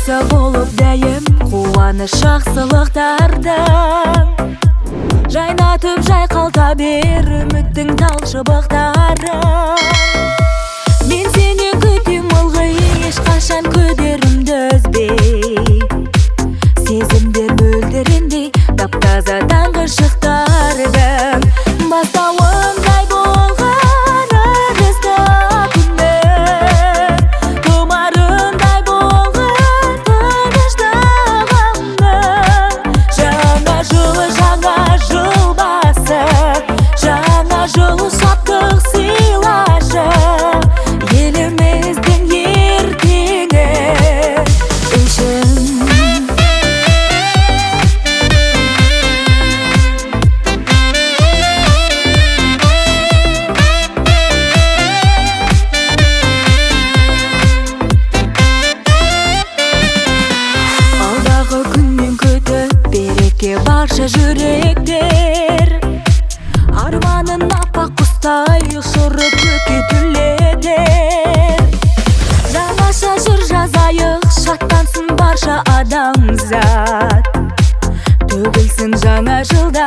Иесі болып дәйім қуаныш жақсылықтардың, жайнатып жайқалта бер үміттің тал шыбықтарын. Мен сенен күтем ылғи, ешқашан күдерімді үзбей, сезімдер мөлдіріндей тап-таза таңғы шықтардың бастауындай болған ырысты күннің, тұмарындай болған тыныштығымның. Жаңа жыл, жаңа жыл басы, жаңа жыл шаттық сыйлашы еліміздің ертеңі үшін. Алдағы күннен күтіп береке барша жүректер, арманын аппақ құстай ұшырып көкке түлетер. Жаңаша жыр жазайық, шаттансын барша адамзат, төгілсін жаңа жылда